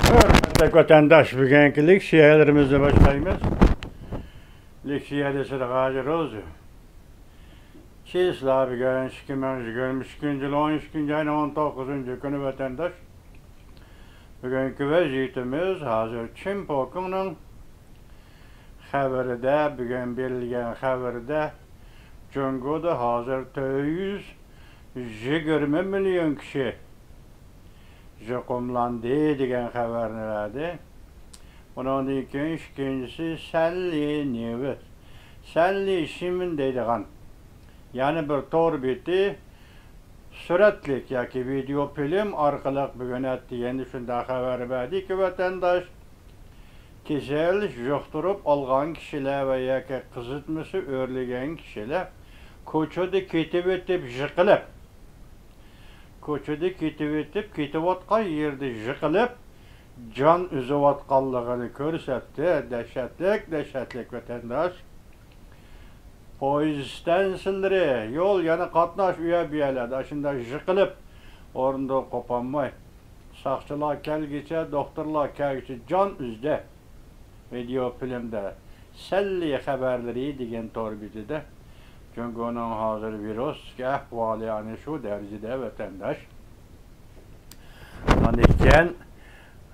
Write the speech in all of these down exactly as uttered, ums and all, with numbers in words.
ھۆرمەتلىك ۋەتەنداش، بۈگۈنكى لېكسىيەلىرىمىزنى باشلايمىز. لېكسىيەدە سىلەرگە ھازىر روزى. چىسلا بۈگۈن ئىككى مىڭ يىگىرمە ئىككىنچى يىل ئون ئىككىنچى ئاينىڭ ئون توققۇزىنچى كۈنى ۋەتەنداش. بۈگۈنكى ۋەزىيىتىمىز ھازىر چىن پوكىڭنىڭ خەۋىرىدە، بۈگۈن بېرىلگەن خەۋىرىدە، جۇڭگودا ھازىر تۆت يۈز يىگىرمە مىليون كىشى يۇقۇملاندى دېگەن خەۋەرنى بەردى. ئۇنىڭدىن كېيىن ئىككىنچىسى سەنلى نيۇس، سەنلى شىمىن دەيدىغان يەنە بىر تور بېتى سۈرەتلىك ياكى ۋىدېئو فىلىم ئارقىلىق بۈگۈن ئەتتە يەنە شۇنداق خەۋەر بەردىكى، ۋەتەنداش، كېسەل يۇقتۇرۇپ ئالغان كىشىلەر ۋە ياكى قىزىتمىسى ئۆرلىگەن كىشىلەر كوچىدا كېتىۋېتىپ يىقىلىپ، كوچىدا كېتىۋېتىپ، كېتىۋاتقان يېرىدە يىقىلىپ، جان ئۈزۈۋاتقانلىقىنى كۆرسەتتى. دەھشەتلىك، دەھشەتلىك، ۋەتەنداش. پويىز ئىستانسىلىرى، يول، يەنە قاتناش، ئۇ يەر بۇ يەرلەردە ئاشۇنداق يىقىلىپ، ئورنىدىن قوپالماي، ساقچىلار كەلگۈچە، دوختۇرلار كەلگۈچە جان ئۈزدى. ۋىدېئو فىلىمدە سەنلى خەۋەرلىرى دېگەن تور بېتىدە جۇڭگونىڭ ھازىر ۋىرۇستىكى ئەھۋالى ئەنە شۇ دەرىجىدە، ۋەتەنداش. ئاندىن كېيىن،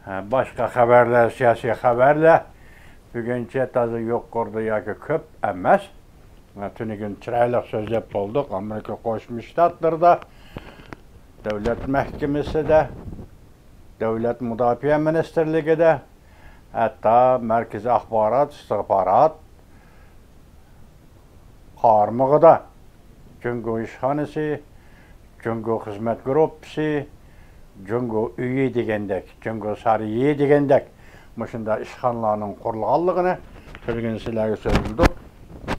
ھە، باشقا خەۋەرلەر، سىياسىي خەۋەرلەر بۈگۈنچە تازا يۇقىرىدا ياكى كۆپ ئەمەس. ھە، تۈنۈگۈن چىرايلىق سۆزلەپ بولدۇق. ئامېرىكا قوشما شتاتلىرىدا، دۆلەت مەھكىمىسىدە، دۆلەت مۇداپىئە مىنىستىرلىكىدە، ھەتتا مەركىزىي ئاخبارات، ئىستىخبارات قارمىقىدا جۇڭگو ئىشخانىسى، جۇڭگو خىزمەت گۇرۇپپىسى، جۇڭگو ئۆيى دېگەندەك، جۇڭگو سارىيى دېگەندەك مۇشۇنداق ئىشخانىلارنىڭ قۇرۇلغانلىقىنى تۈنۈگۈن سىلەرگە سۆزلىدۇق.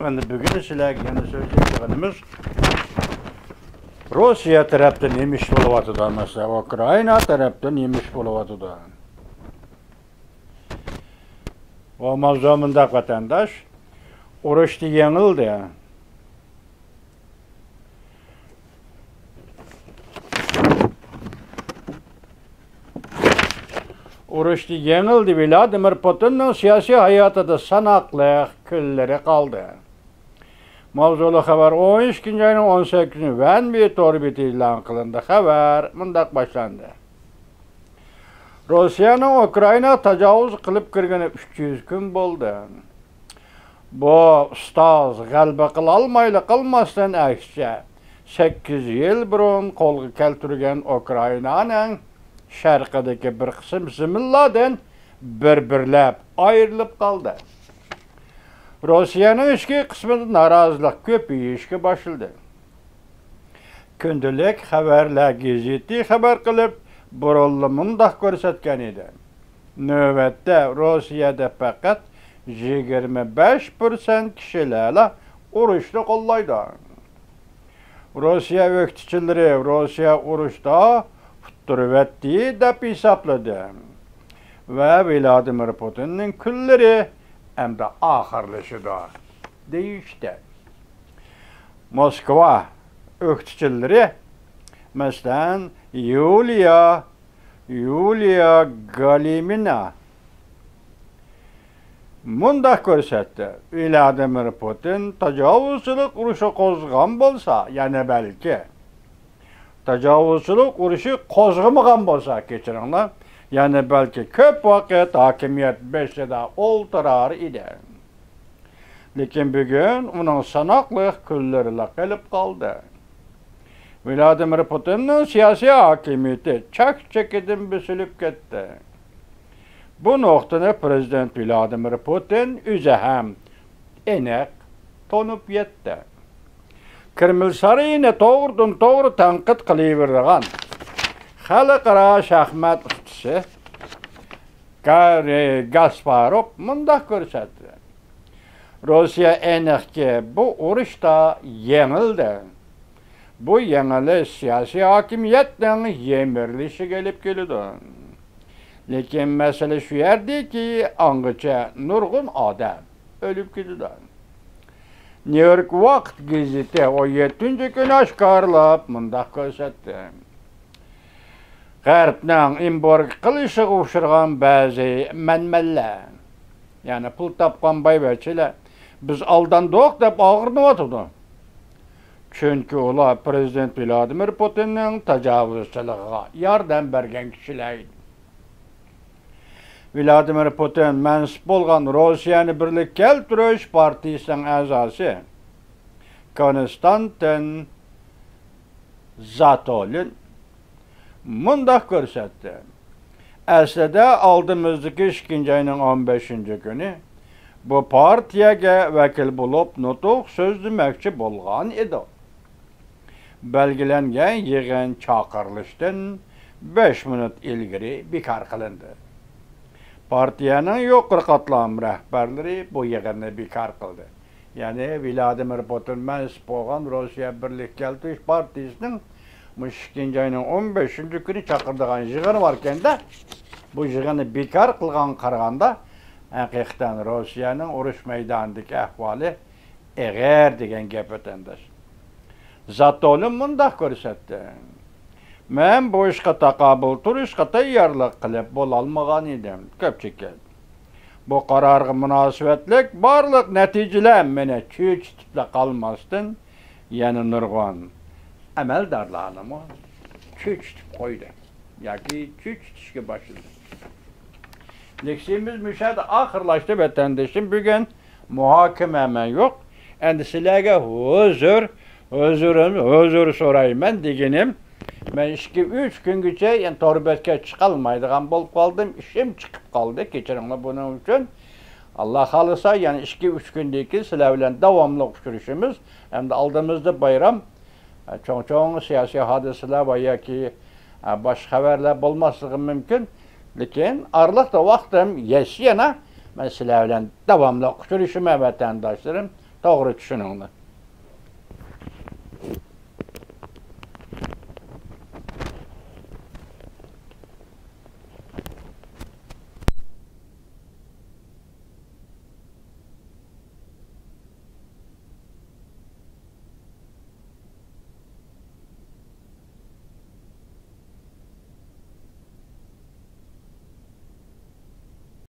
ئەمدى بۈگۈن سىلەرگە يەنە سۆزلەيدىغىنىمىز روسىيە تەرەپتە نېمە ئىش بولۇۋاتىدۇ، مەسىلەن، ئۇكرائىنا تەرەپتە نېمە ئىش بولۇۋاتىدۇ. بۇ ماۋزۇ مۇنداق، ۋەتەنداش. ئۇرۇشتا يېڭىلدى. ئۇرۇشتا يېڭىلدى. ۋلادىمىر پۇتىننىڭ سىياسىي ھاياتىدا ساناقلىق كۈنلىرى قالدى. ماۋزۇلۇق خەۋەر ئون ئىككىنچى ئاينىڭ ئون سەككىزىنچى ۋەنبى تور بېتى ئېلان قىلىندى. خەۋەر مۇنداق باشلاندى. روسىيەنىڭ ئۇكرائىناغا تاجاۋۇز قىلىپ كىرگىنى ئۈچ يۈز كۈن بولدى. بۇ ئۇستاز غەلىبە قىلالمايلا قالماستىن، ئەكسىچە، سەككىز يىل بۇرۇن قولغا كەلتۈرگەن ئۇكرائىنانىڭ شەرقىدىكى بىر قىسىم زېمىنلاردىن بىر-بىرلەپ ئايرىلىپ قالدى. روسىيەنىڭ ئىچكى قىسمىدا نارازىلىق كۆپىيىشكە باشلىدى. كۈندىلىك خەۋەرلەر گېزىتى خەۋەر قىلىپ، بۇرۇنلا مۇنداق كۆرسەتكەن ئىدى. نۆۋەتتە روسىيەدە پەقەت يىگىرمە بەش پىرسەنت كىشىلەرلا ئۇرۇشنى قوللايدۇ. روسىيە ئۆكتىچىلىرى روسىيە ئۇرۇشتا ئۇتتۇرۇۋەتتى دەپ ھېسابلىدى ۋە ۋلادىمىر پۇتىننىڭ كۈنلىرى ئەمدى ئاخىرلىشىدۇ دېيىشتى. موسكۋا ئۆكتىچىلىرى، مەسىلەن، يۇلىيا، يۇلىيا گالىمىنا مۇنداق كۆرسەتتى: ۋلادىمىر پۇتىن تاجاۋۇزچىلىق ئۇرۇشى قوزغىغان بولسا، يەنە بەلكى، تاجاۋۇزچىلىق ئۇرۇشى قوزغىمىغان بولسا، كەچۈرۈڭلار، يەنە بەلكى كۆپ ۋاقىت ھاكىمىيەت بېشىدا ئولتۇرار ئىدى. لېكىن بۈگۈن ئۇنىڭ ساناقلىق كۈنلىرىلا قېلىپ قالدى. ۋلادىمىر پۇتىننىڭ سىياسىي ھاكىمىيىتى چەك-چېكىدىن بېسىلىپ كەتتى. بۇ نۇقتىنى پىرېزىدېنت ۋلادىمىر پۇتىن ئۆزى ھەم ئېنىق تونۇپ يەتتى. كرېمل سارىيىنى توغرىدىن توغرا تەنقىد قىلىۋېرىدىغان خەلقئارا شاھمات ئۇستىسى گاررى گاسپاروف مۇنداق كۆرسەتتى: روسىيە ئېنىقكى بۇ ئۇرۇشتا يېڭىلدى. بۇ يېڭىلىش سىياسىي ھاكىمىيەتنىڭ يىمىرىلىشىگە ئېلىپ كېلىدۇ. لېكىن مەسىلە شۇ يەردىكى، ئاڭغىچە نۇرغۇن ئادەم ئۆلۈپ كېتىدۇ. نيۇ يورك ۋاقىت گېزىتى ئون يەتتىنچى كۈنى ئاشكارىلاپ مۇنداق كۆرسەتتى: غەربنىڭ ئېمبارگو قىلىشىغا ئۇچرىغان بەزى مەنمەنلەر، يەنى پۇل تاپقان بايۋەچچىلەر، بىز ئالداندۇق دەپ ئاغرىنىۋاتىدۇ. چۈنكى ئۇلار پىرېزىدېنت ۋلادىمىر پۇتىننىڭ تاجاۋۇزچىلىقىغا ياردەم بەرگەن كىشىلەر ئىدى. ۋلادىمىر پۇتىن مەنسۇپ بولغان روسىيەنى بىرلىككە كەلتۈرۈش پارتىيىسىنىڭ ئەزاسى كونستانتىن زاتولىن مۇنداق كۆرسەتتى: ئەسلىدە ئالدىمىزدىكى ئىككىنچى ئاينىڭ ئون بەشىنچى كۈنى بۇ پارتىيەگە ۋەكىل بولۇپ نۇتۇق سۆزلىمەكچى بولغان ئىدۇق. بەلگىلەنگەن يىغىن چاقىرىلىشتىن بەش مىنۇت ئىلگىرى بىكار قىلىندى. پارتىيەنىڭ يۇقىرى قاتلام رەھبەرلىرى بۇ يىغىننى بىكار قىلدى. يەنى ۋلادىمىر پۇتىن مەنسۇپ بولغان روسىيە بىرلىك كەلتۈرۈش پارتىيىسىنىڭ مۇشۇ ئىككىنچى ئاينىڭ ئون بەشىنچى كۈنى چاقىرىدىغان يىغىنى باركەندە، بۇ يىغىننى بىكار قىلغانغا قارىغاندا، ھەقىقەتەن روسىيەنىڭ ئۇرۇش مەيدانىدىكى ئەھۋالى ئېغىر دېگەن گەپ، ۋەتەنداش. زاتولىن مۇنداق كۆرسەتتى: مەن بۇ ئىشقا تاقابىل تۇرۇشقا تەييارلىق قىلىپ بولالمىغان ئىدىم. كۆپچىكىل، بۇ قارارغا مۇناسىۋەتلىك بارلىق نەتىجىلەر مېنى چۆچۈتۈپلا قالماستىن، يەنە نۇرغۇن ئەمەلدارلارنىمۇ چۆچۈتۈپ قويدى ياكى چۆچۈتۈشكە باشلىدى. لېكسىيىمىز مۇشۇ يەردە ئاخىرلاشتى، ۋەتەندىشىم. بۈگۈن مۇھاكىمە مەن يوق. ئەمدى سىلەرگە ھۇزۇر، ھۇزۇرۇم، ھۇزۇر سورايمەن دېگىنىم. مەن ئىككى، ئۈچ كۈنگىچە يەنە تور بەتكە چىقالمايدىغان بولۇپ قالدىم. ئىشىم چىقىپ قالدى. كېچىرىڭلار بۇنىڭ ئۈچۈن. ئاللا خالىسا، يەنە ئىككى، ئۈچ كۈندىن كېيىن سىلەر بىلەن داۋاملىق ئۇچرىشىمىز. ئەمدى ئالدىمىزدا بايرام. چوڭ-چوڭ سىياسىي ھادىسىلەر ۋە ياكى باشقا خەۋەرلەر بولماسلىقى مۇمكىن. لېكىن ئارىلىقتا ۋاقتىم يەتسە يەنە مەن سىلەر بىلەن داۋاملىق ئۇچرىشىمەن، ۋەتەنداشلىرىم. توغرا چۈشىنىڭلار.